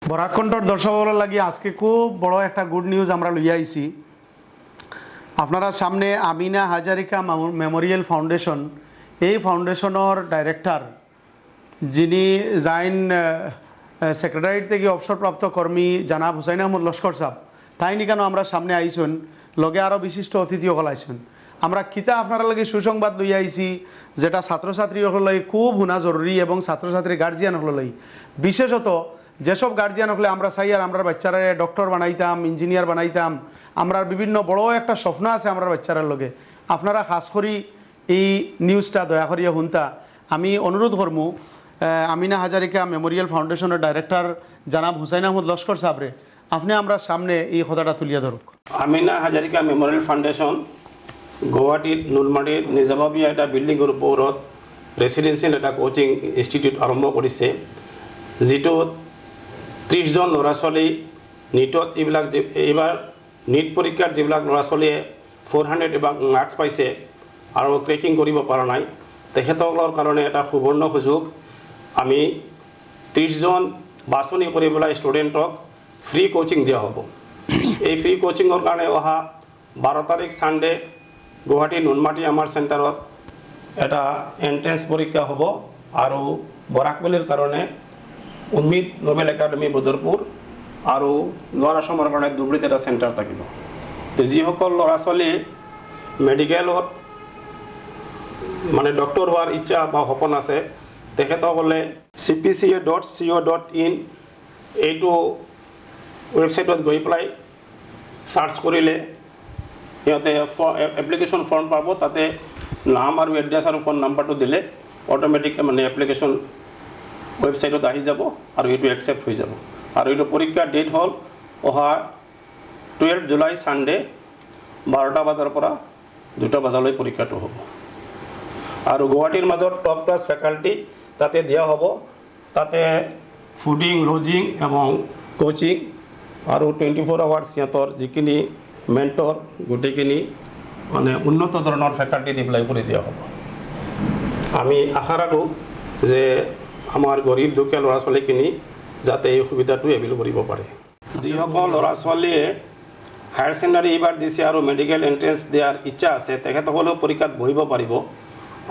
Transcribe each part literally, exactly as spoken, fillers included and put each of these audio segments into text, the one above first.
বরাক কণ্ঠর দর্শকর লাগি আজকে খুব বড় একটা গুড নিউজ আমরা লইয়া আইছি। আপনারা সামনে আমিনা হাজারিকা মেমো-, মেমোরিয়াল ফাউন্ডেশন, এই ফাউন্ডেশনর ডাইরেক্টর, যিনি যাইন, আহ, আহ, সেক্রেটারিয়েট থাকি অবসরপ্রাপ্ত কর্মী জনাব হুসাইন আহমদ লস্কর সাহেব, তাইন ইকানো আমরার সামনে আইছইন, লগে আরও বিশিষ্ট অতিথি অকল আইছইন। আমরা কিতা আপনারার লাগি সুসংবাদ লইয়া আইছি, যেটা ছাত্রছাত্রী অকলর লাগি খুব হুনা জরুরি এবং ছাত্রছাত্রী গার্জিয়ান অকলর লাগি। বিশেষত যেসব গার্জিয়ান অকলে আমরা চাই আর আমরার বাচ্চারে ডক্টর বানাইতাম, ইঞ্জিনিয়ার বানাইতাম, আমরার বিভিন্ন বড় একটা স্বপ্ন আছে আমরার বাচ্চারার লগে। আপনারা খাস করি এই নিউজটা দয়া করিয়া হুনতা। আমি অনুরোধ করমু, আহ, আমিনা হাজারিকা মেমোরিয়াল ফাউন্ডেশনর ডাইরেক্টর জনাব হুসাইন আহমদ লস্কর সাহেবরে, আপনে আমরার সামনে এই কথাটা তুলিয়া ধরুক। আমিনা হাজারিকা মেমোরিয়াল ফাউন্ডেশন গুৱাহাটীত নুনমাটিত নিজাববীয়া এটা বিল্ডিংৰ ওপৰত ৰেচিডেঞ্চিয়েল এটা কোচিং ইনষ্টিটিউট আৰম্ভ কৰিছে, যিটোত ত্ৰিশজন ল'ৰা ছোৱালী নিটত এইবিলাক যে এইবাৰ নিট পৰীক্ষাত যিবিলাক ল'ৰা ছোৱালীয়ে ফ'ৰ হাণ্ড্ৰেড এবাভ মাৰ্কছ পাইছে আৰু ক্ৰেকিং কৰিব পৰা নাই, তেখেতসকলৰ কাৰণে এটা সুবৰ্ণ সুযোগ। আমি ত্ৰিশজন বাছনি কৰি পেলাই ষ্টুডেণ্টক ফ্ৰী কোচিং দিয়া হ'ব। এই ফ্ৰী কোচিঙৰ কাৰণে অহা বাৰ তাৰিখ ছানডে গুৱাহাটী নুনমাটি আমাৰ চেণ্টাৰত এটা এণ্ট্ৰেন্স পৰীক্ষা হ'ব আৰু বৰাক ভেলীৰ কাৰণে উম্মিদ নোবেল একাডেমী বদৰপুৰ আৰু লোৱাৰ আছামৰ কাৰণে ধুবুৰীত এটা চেণ্টাৰ থাকিব। তে যিসকল ল'ৰা ছোৱালীয়ে মেডিকেলত মানে ডক্টৰ হোৱাৰ ইচ্ছা বা সপোন আছে, তেখেতসকলে C P C A dot C O' dot in এইটো ৱেবছাইটত গৈ পেলাই চাৰ্চ কৰিলে সিহঁতে ফ-, এ-, এপ্লিকেশ্যন ফৰ্ম পাব, তাতে নাম আৰু এড্ৰেছ আৰু ফোন নাম্বাৰটো দিলে অট'মেটিক মানে এপ্লিকেশ্যন ৱেবছাইটত আহি যাব আৰু এইটো একচেপ্ট হৈ যাব। আৰু এইটো পৰীক্ষাৰ ডেট হ'ল অহা টুৱেলভ জুলাই ছানডে বাৰটা বজাৰ পৰা দুটা বজালৈ পৰীক্ষাটো হ'ব। আৰু গুৱাহাটীৰ মাজত টপ ক্লাছ ফেকাল্টি তাতে দিয়া হ'ব। তাতে ফুডিং, লজিং এবং কোচিং আৰু টুৱেণ্টি ফ'ৰ আৱাৰ্ছ সিহঁতৰ যিখিনি মেণ্টৰ, গোটেইখিনি মানে উন্নত ধৰণৰ ফেকাল্টি দি পেলাই কৰি দিয়া হ'ব। আমি আশা ৰাখোঁ যে আমাৰ গৰীব দুখীয়া ল'ৰা ছোৱালীখিনি যাতে এই সুবিধাটো এভেইল কৰিব পাৰে। যিসকল ল'ৰা ছোৱালীয়ে হায়াৰ ছেকেণ্ডাৰী এইবাৰ দিছে আৰু মেডিকেল এণ্ট্ৰেন্স দিয়াৰ ইচ্ছা আছে, তেখেতসকলেও পৰীক্ষাত বহিব পাৰিব।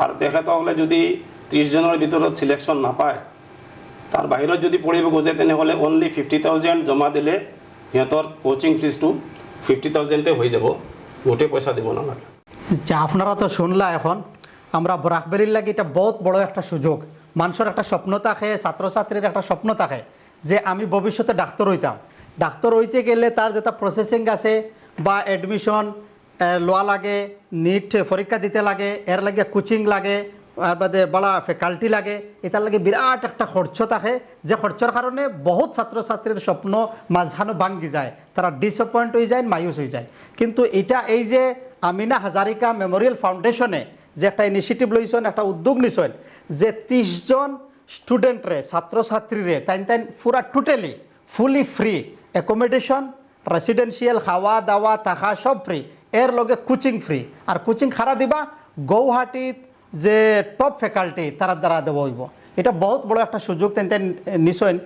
আৰু তেখেতসকলে যদি ত্ৰিশজনৰ ভিতৰত ছিলেকশ্যন নাপায়, তাৰ বাহিৰত যদি পঢ়িব খোজে, তেনেহ'লে অনলি ফিফটি থাউজেণ্ড জমা দিলে সিহঁতৰ কোচিং ফিজটো ফিফটি থাউজেণ্ডে হৈ যাব, গোটেই পইচা দিব নালাগে। আচ্ছা, আপনারা তো শুনলা, এখন আমরা বরাক ভ্যালির লাগি এটা বহুত বড় একটা সুযোগ। মানুষের একটা স্বপ্ন থাকে, ছাত্রছাত্রীর একটা স্বপ্ন থাকে যে আমি ভবিষ্যতে ডাক্তার হইতাম। ডাক্তার হইতে গেলে তার যেটা প্রসেসিং আছে বা অ্যাডমিশন লওয়া লাগে, নিট পরীক্ষা দিতে লাগে, এর লাগে কোচিং লাগে, আর বাদে বড় ফ্যাকাল্টি লাগে, এটার লাগে বিরাট একটা খরচ থাকে, যে খরচর কারণে বহুত ছাত্রছাত্রীর স্বপ্ন মাঝখানো ভাঙ্গি যায়, তারা ডিসঅ্যাপয়েন্ট হয়ে যায়, মায়ুস হয়ে যায়। কিন্তু এটা এই যে আমিনা হাজারিকা মেমোরিয়াল ফাউন্ডেশনে যে একটা ইনিশিয়েটিভ লইছেন, একটা উদ্যোগ নিছেন, যে ত্রিশ জন স্টুডেন্টরে, ছাত্রছাত্রীরে তাইন তাইন পুরা টোটালি ফুলি ফ্রি অ্যাকোমোডেশন, রেসিডেন্সিয়াল, খাওয়া দাওয়া, থাকা সব ফ্রি, এর লগে কোচিং ফ্রি। আর কোচিং খারা দিবা? গৌহাটিত যে টপ ফ্যাকাল্টি তারার দ্বারা দেওয়া হইব। এটা বহুত বড় একটা সুযোগ তেন তেন নিছইন।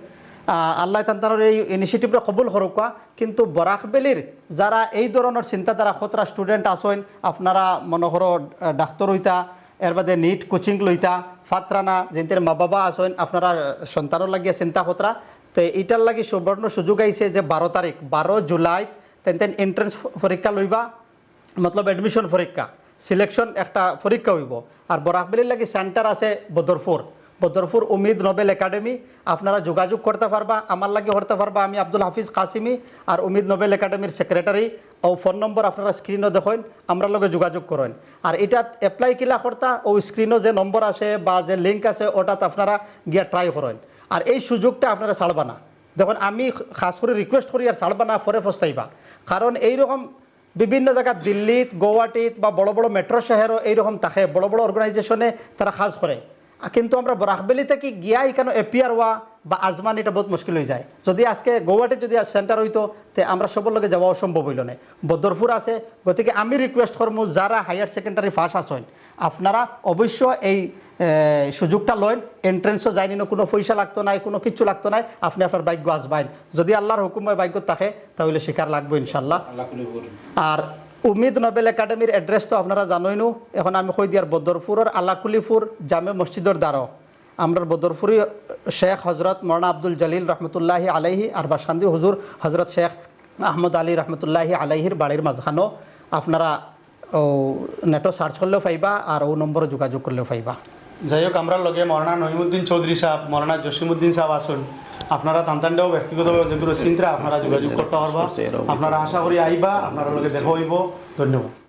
আহ, আল্লাহ তান তারার এই ইনিশিয়েটিভটা কবুল করুকা। কিন্তু বরাক ভ্যালির যারা এই ধরনের চিন্তাধারা খতরা স্টুডেন্ট আছইন, আপনারা মনে করো আহ, ডাক্তার হইতা, এর বাদে নিট কোচিং লইতা, ফাতরানা যেনতের মা বাবা আছইন, আপনারা সন্তানর লাগিয়া চিন্তা খতরা, তে ইটার লাগি সুবর্ণ সুযোগ আইছে যে বারো তারিখ, বারো জুলাই তেন তেন এন্ট্রেন্স পরীক্ষা লইবা, মতলব অ্যাডমিশন পরীক্ষা, সিলেকশন একটা পরীক্ষা হইব। আর বরাক ভ্যালির লাগি সেন্টার আছে বদরপুর, বদরপুর উমিদ নোবেল একাডেমি। আপনারা যোগাযোগ করতে পারবা, আমার লাগি করতে পারবা, আমি আব্দুল হাফিজ কাসিমি আর উমিদ নোবেল একাডেমির সেক্রেটারি। ও ফোন নম্বর আপনারা স্ক্রিনও দেখইন, আমরা লগে যোগাযোগ করইন। আর এটাত অ্যাপ্লাই কিলা করতা, ও স্ক্রিনও যে নম্বর আছে বা যে লিংক আছে, ওটাত আপনারা গিয়া ট্রাই করইন। আর এই সুযোগটা আপনারা ছাড়বা না। দেখুন, আমি খাস করে রিকোয়েস্ট করি, আর ছাড়বা না, পরে পস্তাইবা। কারণ এইরকম বিভিন্ন জায়গা, দিল্লিত, গুয়াহাটিত বা বড় বড় মেট্রো শহরও এইরকম থাকে, বড় বড় অর্গানাইজেশনে তারা কাজ করে। কিন্তু আমরা বরাকভ্যালি থাকি গিয়া ইখানো অ্যাপিয়ার হওয়া বা আজমান, এটা বহুত মুশকিল অইযায়। যদি আজকে গৌহাটি যদি আজ সেন্টার অইতো, তে আমরা সবর লগে যাওয়া অসম্ভব অইলো নে। বদরপুর আছে, গতিকে আমি রিকোয়েস্ট করমু, যারা হায়ার সেকেন্ডারি পাস আছইন, আপনারা অবশ্য এই, এ, সুযোগটা লইন। এন্ট্রেন্সও যাইনি, কোনো পয়সা লাগতো নায়, কোনো কিচ্ছু লাগতো নায়, আপনি আপনার ভাগ্য আজমাইন। যদি আল্লাহর হুকুম অয় ভাগ্যত থাকে, তাহলে শিক্ষা লাগবো ইনশাল্লাহ। আর উমিদ নোবেল একাডেমির অ্যাড্রেস তো আপনারা জানইনউ। এখন আমি কই দিয়ার, বদরপুরর আলাকুলিপুর জামে মসজিদর দ্বারো আমরার বদরপুরি শেখ হজরত মৌলানা আব্দুল জলিল রহমতুল্লাহি আলাইহি আর বাসকান্দি হুজুর হজরত শেখ আহমদ আলী রহমতুল্লাহি আলাইহির বাড়ির মাঝখানো। আপনারা ও নেটো সার্চ করলেও পাইবা, আর ও নম্বরো যোগাযোগ করলেও পাইবা। যাই হোক, আমরার লগে মৌলানা নইমুদ্দিন চৌধুরী সাহেব, মৌলানা জসিমুদ্দিন সাহেব আছইন। আপনারা তান তানরেও ব্যক্তিগতভাবে যেগুলো চিন্তা, আপনারা যোগাযোগ করতা পারবা। আপনারা আশা করি আইবা, আপনারার লগে দেখা অইবো। ধন্যবাদ।